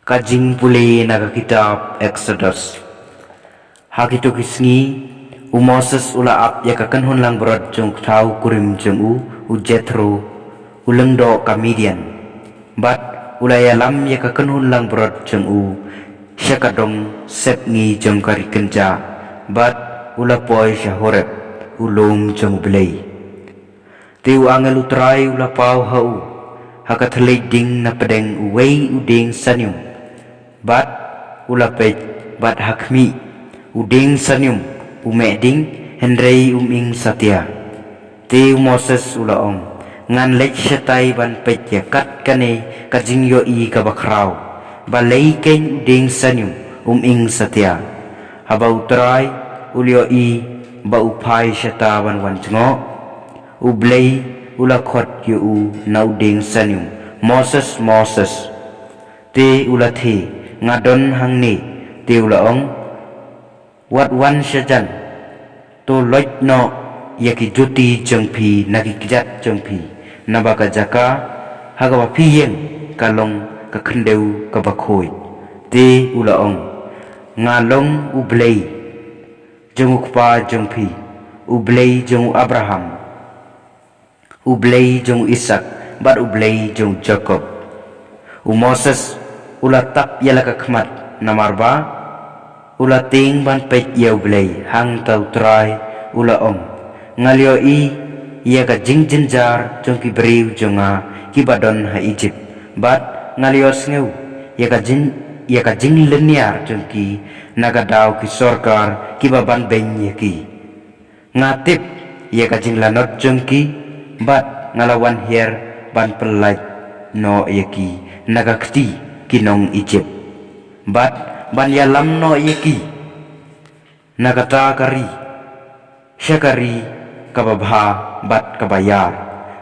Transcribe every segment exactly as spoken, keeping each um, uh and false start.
Ka jingpule na ka kitab Eksodus. Ha kito ki sngi, u Moses u la ap ïa ka kynhun langbrot jong u kthaw kurim jong u, u Jethro, u lyngdoh ka Midian. Bad u la ïalam ïa ka kynhun langbrot jong u sha ka dong sepngi jong ka ri kynjah, bad u la poi sha Horeb, u lum jong u Blei. Te u angel u Trai u la paw ha u ha ka thylliej ding na pdeng uwei u dieng sanium. Bad u la peit, bad ha khmih, u dieng sanium u meh ding, hynrei um ing satia. Te u Moses u la ong, ngan leit shatai ban peit ïa kat kane ka jingïohi kaba khraw. Balei keiñ u dieng sanium um ing satia? Haba u Trai u la ïohi ba u phai shata ban wan jngoh, u Blei u la khot ïa u na u dieng sanium, Moses, Moses. Te u la thie, nga don hangne. Te u la ong, wat wan shajan. To loit noh ïa ki juti jong phi na ki kjat jong phi, naba ka jaka ha kaba phi ïeng ka long ka khyndew kaba khuid. Te u la ong, nga long u Blei jong u kpa jong phi, u Blei jong u Abraham, u Blei jong u Isak, bad u Blei jong u Jakob. U Moses u la tap ïa la ka khmat, namar ba u la tieng ban peit ïa u Blei. Hangta u Trai u la ong, nga la ïohi ïa ka jingjynjar jong ki briew jong nga kiba don ha Ijipt, bad nga la ïohsngew ïa ka jing, ïa ka jinglynñiar jong ki na ka daw ki sorkar kiba ban beiñ ïa ki. Nga tip ïa ka jinglanot jong ki, bad nga la wan hiar ban pyllait noh ïa ki na ka kti ki nong Ijipt, bad ban ïalam noh ïa ki na kata ka ri sha ka ri kaba bha bad kaba ïar,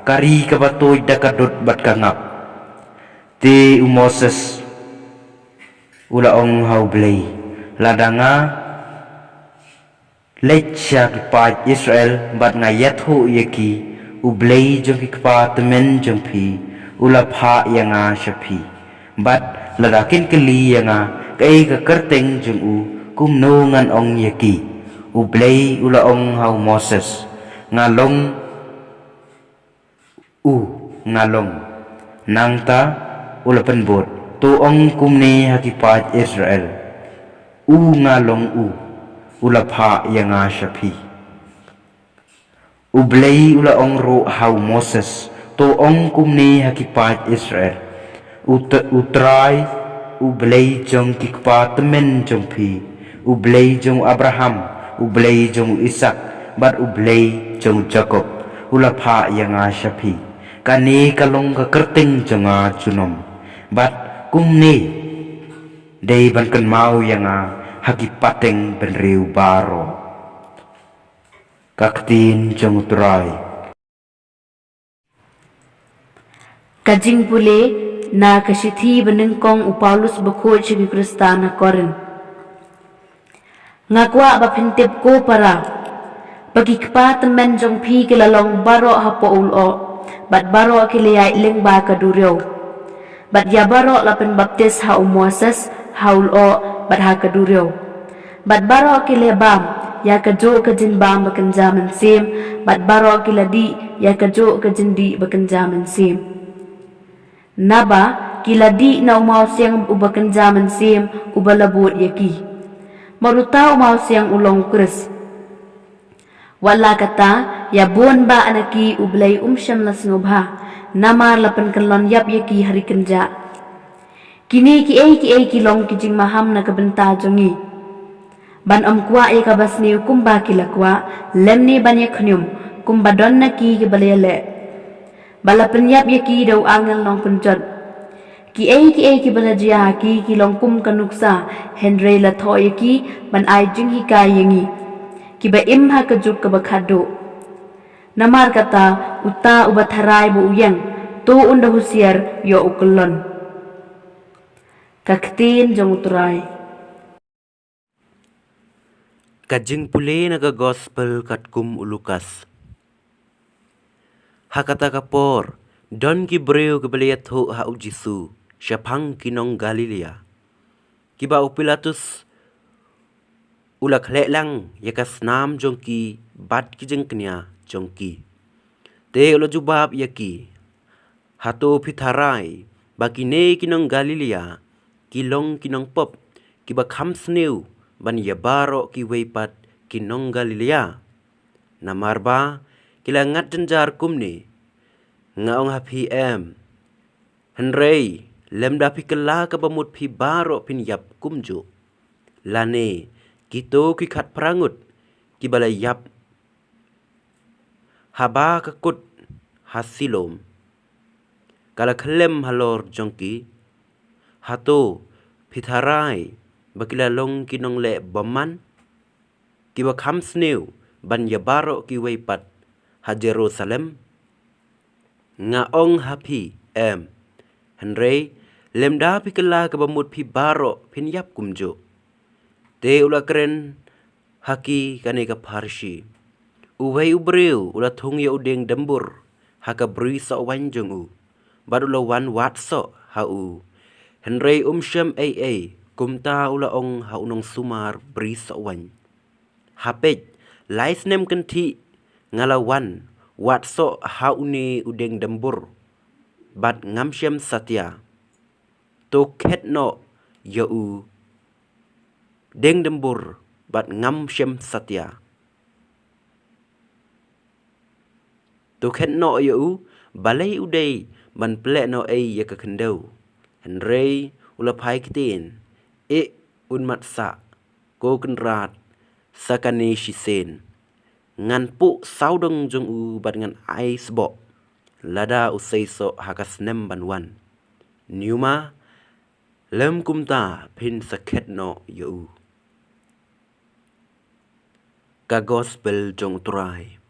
ka ri kaba tuid da ka dud bad ka ngap. Te u Moses u la ong ha u Blei, lada nga leit sha ki paid Israel bad nga ïathuh ïa ki, u Blei jong ki kpa tymmen jong phi u la phah ïa nga sha phi. Bad lada kin kylli ïa nga kaei ka kyrteng jong u, kumno ngan ong ïa ki? U Blei u la ong ha u Moses, nga long u, nga long. Nangta u la pynbud, to ong kumne ha ki paid Israel, u nga long u, u la phah ïa nga sha phi. U Blei u la ong ruh ha u Moses, to ong kumne ha ki paid Israel, u, t- u Trai, u Blei jong ki kpa tymmen jong phi, u Blei jong u Abraham, u Blei jong u Isak, bad u Blei jong u Jakob, u la phah ïa nga sha phi. Kane ka long ka kyrteng jong nga junom, bad kumne dei ban kynmaw ïa nga ha ki pateng bynriew baroh. Ka ktien jong u Trai. Ka jingpule na ka shithi banyngkong u Paulus bakhuid sha ki Khristan ha Korinth. Nga kwah ba phin tip ko para, ba ki kpa tymmen jong phi ki la long baroh hapoh u lyoh, bad baroh ki la ïaid lyngba ka duriaw. Bad ïa baroh la pynbaptis ha u Moses ha u lyoh bad ha ka duriaw. Bad baroh ki la bam ïa kajuh ka jingbam ba kynja mynsiem, bad baroh ki la dih ïa kajuh ka jingdih ba kynja mynsiem. Naba ki la dih na u mawsiang uba kynja mynsiem uba la bud ïa ki. Bad uta u mawsiang u long u Khrist. Wat la katta, ïa bun bah na ki u Blei um shym la sngewbha, namar la pynkyllon ïap ïa ki ha ri kynjah. Kine kiei kiei ki long ki jingmaham na ka bynta jong ngi, ban ym kwah ïa kaba sniew kumba ki la kwah, lymne ban ïa khñium kumba don na ki kiba la ïaleh, ba la pynïap ïa ki da u angel nongpynjot. Kiei kiei kiba la jia ha ki ki long kum ka nuksa, hynrei la thoh ïa ki ban ai jinghikai ïa ngi kiba im ha ka juk kaba khatduh. Namar kata, uta uba tharai ba u ïeng, to un da husiar ïoh u kyllon. Ka ktien jong u Trai. Ka jingpule na ka gospel katkum u Lukas. Ha kata ka por, don ki briew kiba la ïathuh ha u Jisu shaphang ki nong Galilea. kiba u Pilatus u la khleh lang ïa ka snam jong ki bad ki jingkñia jong ki. Te u la jubab ïa ki, "Hato phi tharai ba kine ki nong Galilea ki long ki nongpop, kiba kham sniew ban ïa baroh kiwei pat ki nong Galilea? Namar ba ki la ngat jynjar kumne. Nga ong ha phi, em. Hynrei lymda phi kylla kaba mut, phi baroh phin ïap kumjuh. Lane kito ki khatphra ngut kiba la ïap haba ka kut ha Siloam ka la khyllem halor jong ki? Hato phi tharai ba ki la long ki nongleh bymman, kiba kham sniew ban ïa baroh kiwei pat ha Jerusalem? Nga ong ha phi, em. Hynrei lymda phi kylla kaba mut, phi baroh phin ïap kumjuh." Te u la kren ha ki kane ka pharshi, "Uwei u briew u la thung ïa u dieng dymbur ha ka bri soh waiñ jong u, bad u la wan wad soh ha u. Hynrei um shem ei ei, kumta u la ong ha u nongsumar bri soh waiñ, 'Ha peit, lai snem kynthih nga la wan wad soh ha une u dieng dymbur bad ngam shem satia. To khet noh ïa u dieng dymbur bad ngam shem satia. To khet noh ïa u, balei u dei ban pynleh noh ei ïa ka khyndew?' Hynrei u la phai ktien, 'Ïeh, un mat sah, ko Kynrad, sa kane shisien. Ngan puh sawdong jong u bad ngan ai sboh lada u sei soh ha ka snem ban wan. Ñiuma lym kumta phin sa khet noh ïa u.'" Ka Gospel jong U Trai.